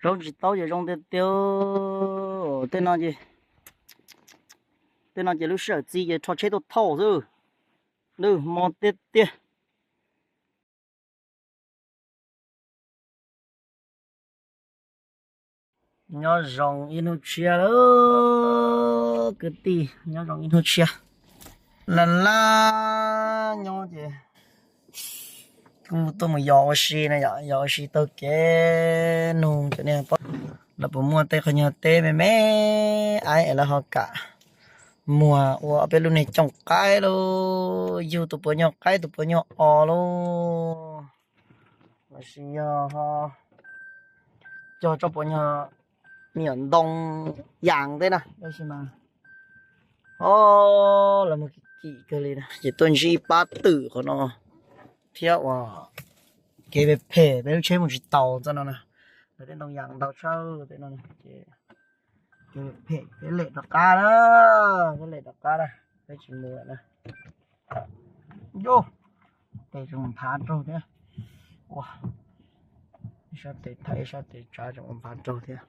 Zaub tsis taub ces zoo tiag tiag. Tej no ces, tej no ces lub sij hawm txiv ces rho tsheb tuaj thauj xwb. Lwj hmo tiag tiag. Nyob zoo ib hnub tshiab lawm kwv tij, nyob zoo ib hnub tshiab. Laj laj nyob ces kuj tuaj mus yos ua si na yom, yos ua si taug kev nug cov niag poj, lawv puas muaj tej qhov nyuag teb me me aib es lawv ho kam muag ua ob peb lub niag cooj qaib lauj, yug tus puas nyuag qaib tus puas nyuag os lauj, los sis yog ho cog tso puas nyuag me nyuam ntoo yas tej na tab sis mas o, lawv muag kim kim kawg li na ces tuaj ntsib pab twm qhov no thiab uas kev phem phem peb lub tsheb mus tsis taus txoj no na. Lawv tej ntoo yas ntau tshaj tej no ces kev phem phem peb lem rov qab na, peb lem rov qab na, peb tsis mus lawm na. Yus, tes tseem nphav raug thiab. Ua, ib sab tes thaiv ib sab tes tsav tseem nphav raug thiab.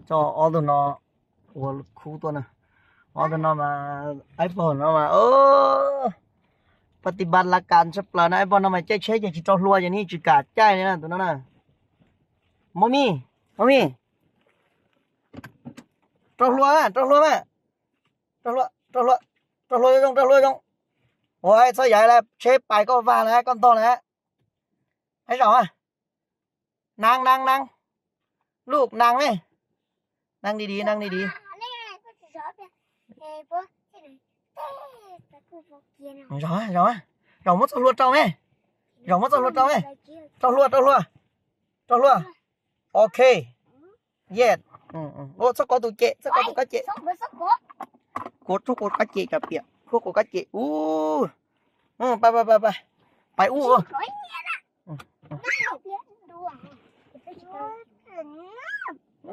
Coj ob tug no ua khub tuaj na. Ob tug no mas aib pog no mas pab tib npab laj kas tshaj plaws na, aib pog no mas caij tsheb ces tsis rau hlua ces nws tsis kam caij li na tus no na. Mami, mami, rau hlua, rau hlua mas, rau hlua, rau hlua, rau hlua zoo, rau hlua zoo. Ua txhob yam li tsheb pais koj vag lawm koj ntog lawm. Aib zaum, nang nang nang, lub nang ne, nang di di nang di di. Zaum, zaum, zaum muab txoj hlua rau me, zaum muab txoj hlua rau me, rau hlua, rau hlua, rau hlua. Ok. Yes. Txhob kov tus cem, txhob kov tus kab cem. Kuv rub kuv kab cem, kab piam, rub kuv kab cem. Ub, pais pais pais pais, pais ub.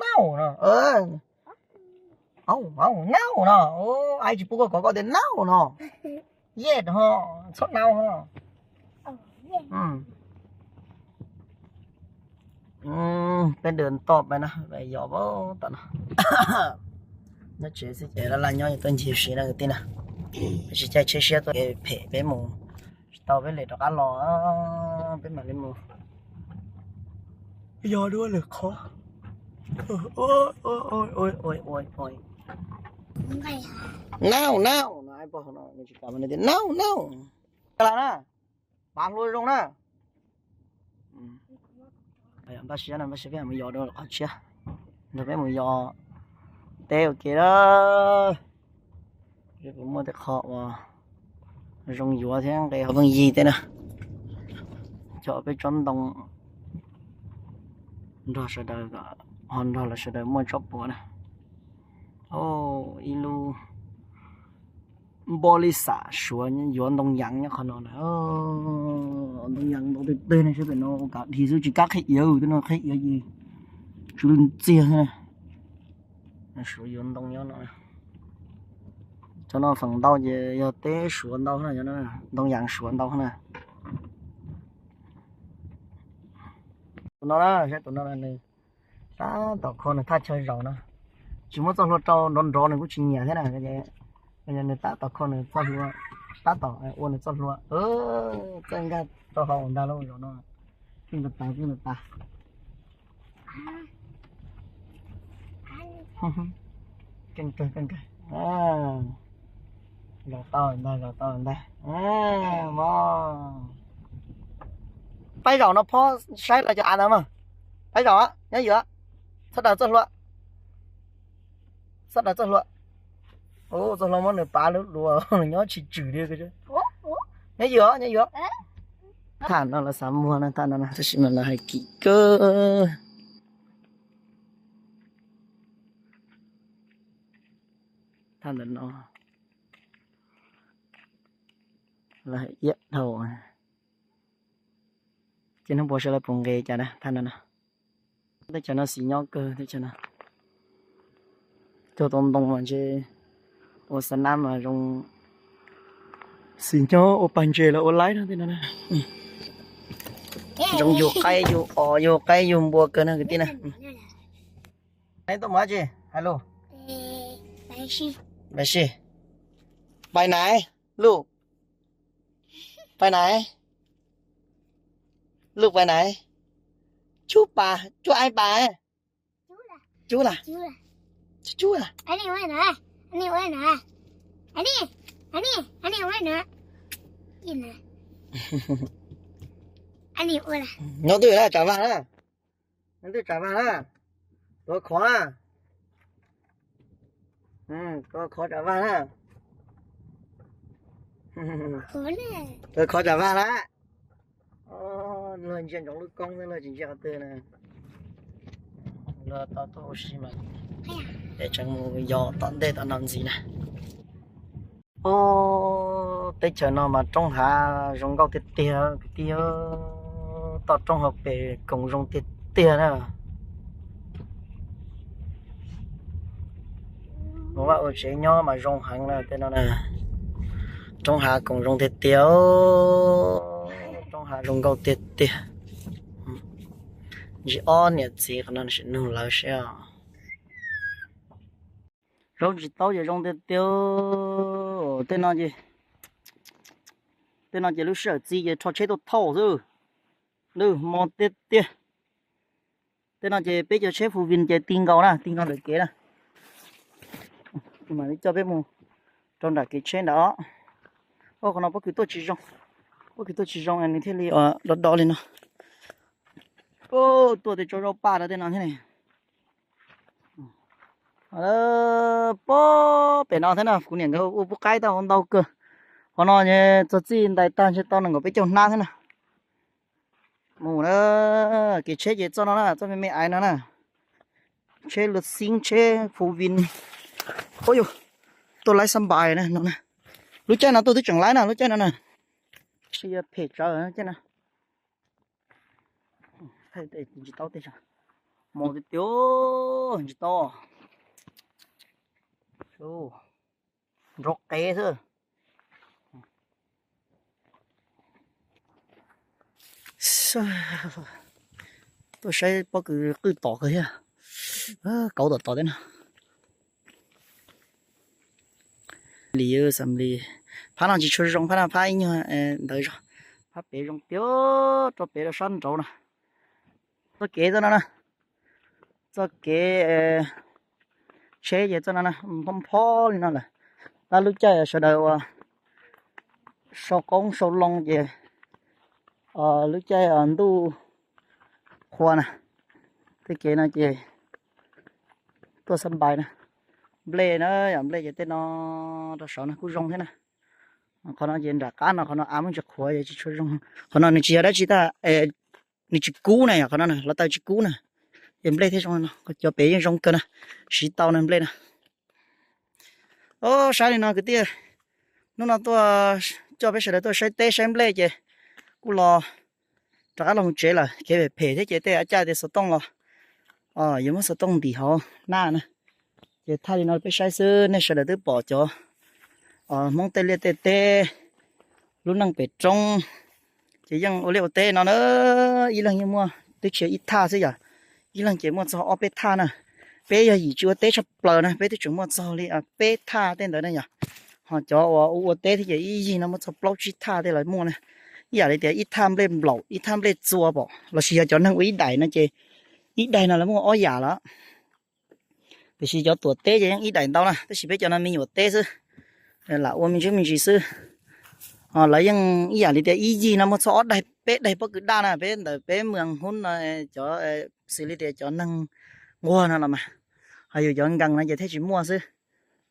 Nau no, nau no, aib tsis pub koj kov koj tias nau no. Yes ho, txhob nau ho. Peb dwm toj pais na, yos tom no. Nyob tsev xwb ces laj laj nyob tuaj ncig si na kwv tij na. Peb tsis caij tsheb siab tuaj, phem peb mus tsis tau peb lem rov qab los, peb mam li mus yos dua lwm qhov. Nau nau no, nau nau, pav hlua zoo na. Npaj siab, npaj siab peb mus yos dua qhov tshiab, nrog peb mus yos teb ua ke na. Peb puas muaj tej qho uas zoo yuav thiab nqe hauv pheej yig tej na, coj peb tsob ntoo nrog sawv daws, ho nrog lawv sawv daws muaj tsob puav na. Ib lub npau li xam Suav yuav ntoo yas nyob qhov no na. Ntoo yas ntau twg twg no, sab pem no ua kav dhis xwb tsis kam qhib iav, twb no qhib iav ces tsw lwj ntxiag xwb na. Suav yuav ntoo nyob no. Cov no feem ntau ces yog teb Suav ntau na, ntoo yas Suav ntau na. Tus no na, saib tus no na, nws tab tom kho nws thaj chaw zaum no. Tsis muab txoj hlua rau nrov nrov nws kuj tsis nyiam thiab na. Nws tab tom kho nws txoj hlua, tab tom ua nws txoj hlua. Txawj nkag rau hauv ntag lauj zaum no. Keej tas tas, keej tas tas. Keej kawg, keej kawg. Zaum tau ntag, zaum tau ntag. Pab zaum no phob saib lawv cov av ntawd mas. Pab zaum, nyob ywm, txhob daws txoj hlua. Txhob daws txoj hlua. Txoj hlua muab nws pav lub luas nws nyob tsis tswm li. Nyob ywm, nyob ywm. Thaj no lawv xav muag na, thaj no na, tab sis mas lawv hais kim kawg. Thaj ntawm no lawv hais iab dhau. Ces hnub puas saib lawv puas nqe cas na, thaj no na. Teb chaws no xis nyob kawg teb chaws no. Cog tau ntoo mas ntshe ua xa nab mas zoo. Xis nyob ua pag ntses los ua laib no tej no na. Zoo yug qaib yug os, yug qaib yug npua kawg na kwv tij na. Neb tuaj mus dab tsi? Hais lus. Pais si. Pais nais? Luj, pais nais? Luj pais nais? Cub pas, cub aib pas. Cub las. Cub las. Nyob twg na, tsam vag na. Nyob twg tsam vag na. Tuav khov na. Tuav khov tsam vag na. Tuav khov tsam vag na. Luag ntsia ntsoov lub koob xwb, luag tsis ntsia qhov twg na. Luag tau tuaj ua si mas es tseem mus yos tom ntej tom no ntxiv na. Ub, teb chaws no mas roob hav zoo nkauj tiag tiag kwv tij, toj roob hauv pes koom zoo tiag tiag na. Mus vaj ua tsev nyob mas zoo heev na tej no na. Roob hav koom zoo tiag tiag, roob hav zoo nkauj tiag tiag. Ntsis ob niam txiv qhov no sim nug lawv seb os. Zaub tsis taub ces zoo tiag tiag. Tej no ces, tej no ces lub sij hawm txi ces rho tsheb tuaj thauj xwb. Lwj hmo tiag tiag. Tej no ces peb cov tsheb four wheel ces ti nkaus na, ti nkaus ntawm kev na. Mam li coj peb mus rau nram kev tsheb ntawd os. Ub, qhov no pob kws tuaj tsis zoo, pob kws tuaj tsis zoo nws thiaj li do do li no. Tuaj tej tsob zaub paj rau tej no thiab ne. Pob pem no thiab na, kuv niam nkawd ua pub qaib tau ntau kawg. Qhov no txog txij ntais tag ntshe tau nees nkaum peb caug hnab thiab na. Mus na, kev tsheb ces txoj no na, txoj me me aiv no na. Tsheb luv xib, tsheb four wheel. Ub, tuaj laib xab npais na no na. Lub caij no tuaj twb tseem laib na, lub caij no na. Tsis yog phem tsawv caij no. Tsis tau tej, mus tiag tiag, tsis tau. Nrov qev xwb. Tuaj saib pob kws qwj tom kawg thiab. Kauv tom tod thiab no. Li xas li, phab no tsis tshua zoo, phab no phab ib nyuag ntawd zog, phab pem zoo tiag, rau pem rau sab nraud no. Txoj kev txoj no na, txoj kev tsheb ces txoj no na, phob phob li no lawm. Tab lub caij sawv daws uas sau qoob sau loo ces lub caij ntuj qhua na, tej kev no ces tuaj xab npais na. Nplej na, yog nplej ces tej no rau saud no kuj zoo thiab na. Qhov no ces nram qab no, qhov no av muaj ntsis qhuav es tsis tshua zoo. Qhov no nws tsis yog dab tsi tag, nws tsis kub na, yog qhov no na, hluav taws tsis kub na, ces nplej thiaj zoo no. Cov pem yeej zoo kawg na, siv tau na nplej na. Os, saib li no kwv tij, hnub no tuaj coj peb sawv daws tuaj saib teb saib nplej ces kuj los rov qab los mus tsev lawm, kev phem phem thiab ces tej a caj tias xov tooj los yuav muab xov tooj ntim hauv hnab na. Ces thaij li no peb saib xwb, nej sawv daws twb pom cov Hmoob tej liaj tej teb, lub neej pem roob, ces yeej ua liaj ua teb no na, ib leeg yeej muaj twb tsis yog ib thaj xwb yom, ib leeg ces muaj txog ob peb thaj na. Peb yog yim tsis ua teb tshaj plaws na, peb twb tseem muaj txog li peb thaj tej ntawd na yom. Ho cov uas ua ua teb thiab ces ib yig no muaj txog plaub tsib thaj tej los muaj na. Ib yam li tias ib thaj nplej nplaum, ib thaj nplej txua pom, los sis yog cov neeg ua ib daim no ces ib daim no lawv muaj ob yam lawm. Tiam sis cov tuam teb ces yeej ib daim ntau na, tab sis peb cov no me nyuam teb xwb, lam ua me ntsis me ntsis xwb. Ho lawv yeej ib yam li tias ib yig no muaj txog ob daig peb daig pob kws daj na, peb ntawm peb moos hub no cov xws li tias cov neeg nquag no los mas, ho yus cov nkees no ces thiaj tsis muaj xwb.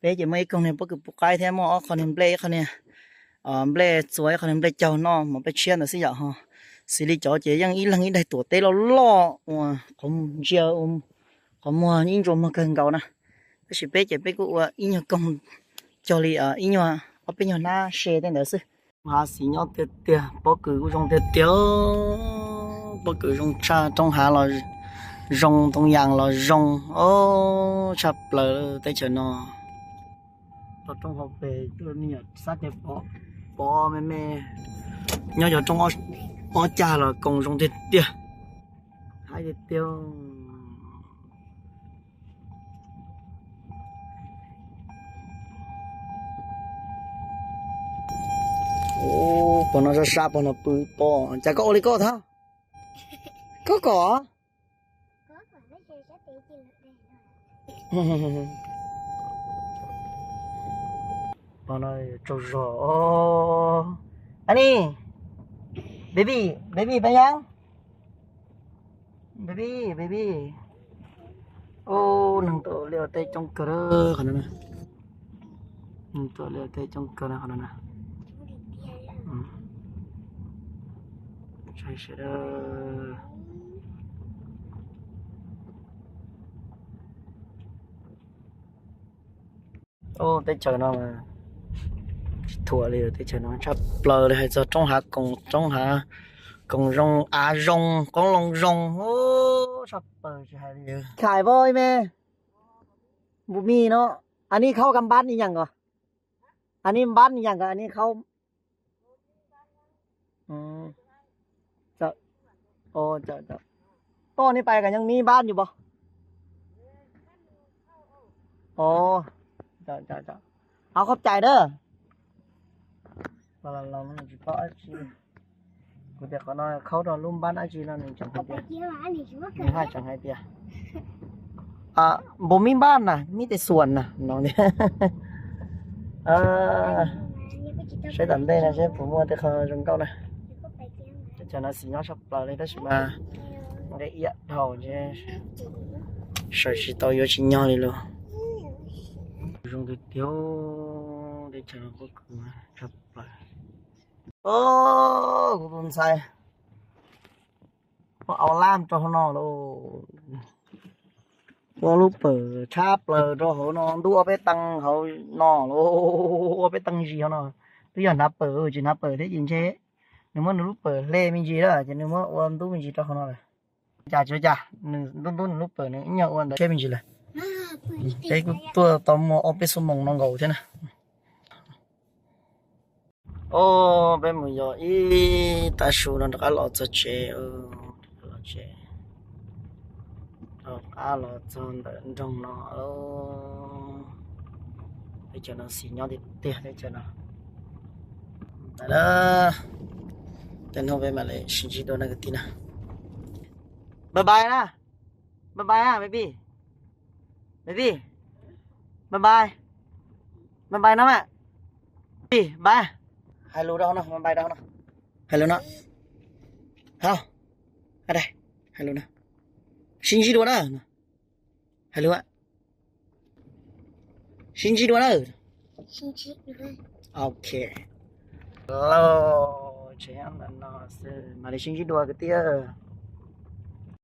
Peb ces muaj ib koog niag pob kws puv qaib thiab muaj ob qho niag nplej, ib qho niag nplej txua, ib qho niag nplej caug noj mov peb tshiab ntawd xwb yom. Ho xws li cov ces yeej ib leeg ib daig tuam teb loj loj uas qhov ntsia, qhov muag ib ntsuas muag kawg nkaus na. Tab sis peb ces peb kuj ua ib nyuag koog cog li ib nyuag ob peb nyuag hnab se tej ntawd xwb. Hav xis nyob tiag tiag, pob kws kuj zoo tiag tiag, pob kws zoo tshaj, roob hav los zoo, ntoo yas los zoo, tshaj plaws teb chaws no. Toj roob hauv pes me nyuam xab tes pov me me, nyob cov roob ob Ob cag los koom zoo tiag tiag. Haib tiag tiag. Pog no sab sab, pog no pw pom. Cas koj ua li koj thab? Koj kom? Pog no tsaug zog. Ani, baby, baby, peb yav. Baby, baby. Ub, neeg tuaj ua liaj ua teb coob kawg qhov no na. Neeg tuaj ua liaj ua teb coob kawg na qhov no na. Saib sawv daws. Ub, teb chaws no mas tsis thuam li, teb chaws no tshaj plaws li, hais txog roob hav koom, roob hav koom zoo, av zoo, qoob loo zoo, ub, tshaj plaws tsis hais li. Khải với em, bố mì nó, anh ấy khâu găm bát như nhằng rồi, anh ấy bát như nhằng rồi, anh ấy khâu. Ồ, chợ, chợ. Toj nej pais kom nyeej mib npab yus pov. Ồ, chợ, chợ, chợ. Áo khớp cày đó. Tsis paub dab tsi. Kuv tias qhov no khaub rau lub npab dab tsi no nws tseem hais tias, nws haj tseem hais tias, bos mib npab na, mib tej xuas na no. Saib tom ntej no seb puas muaj tej qho zoo nkauj na. Teb chaws no xis nyob tshaj plaws li tab sis mas nqe iab dhau, sawv tsis tau yuav tsis nyog li lawm. Zoo tiag tiag, teb chaws no pob kws tshaj plaws. Kuv tus ntxhais muab au laj rau hauv no lauj. Ua lub pawm tshab plaws rau hauv no, ntub ob peb teev hauv no lauj, ob peb teev zis hauv no. Twb yog hnav pawm tsis hnav pawm thiab ces ntshe nws muab nws lub pawm hle me ntsis lawm ces nws muab ua ntub me ntsis rau hauv no lawm. Cas tsis ua cas, nws ntub ntub nws lub pawm nws ib nyuag ua ntawd thiab me ntsis lawm. Peb kuj tuaj tau muaj ob peb xuab moos no nkaus thiab na. Os, peb mus yos ib tav su no rov qab los txog tsev, rov qab los tsev, rov qab los txog ntawm nroog no. Teb chaws no xis nyob tiag tiag teb chaws no. Tag na, tej hnub peb mam li sib ntsib dua na kwv tij na. Bye bye na. Bye bye na baby. Baby. Bye bye. Bye bye no mas. Baby, bye. Hais lus rau hauv no, bye bye rau hauv no. Hais lus no. Hau. Hais lus no. Sib ntsib dua na. Hais lus. Sib ntsib dua na. Ok. Los tsev ntawm no xwb, mam li sib ntsib dua kwv tij.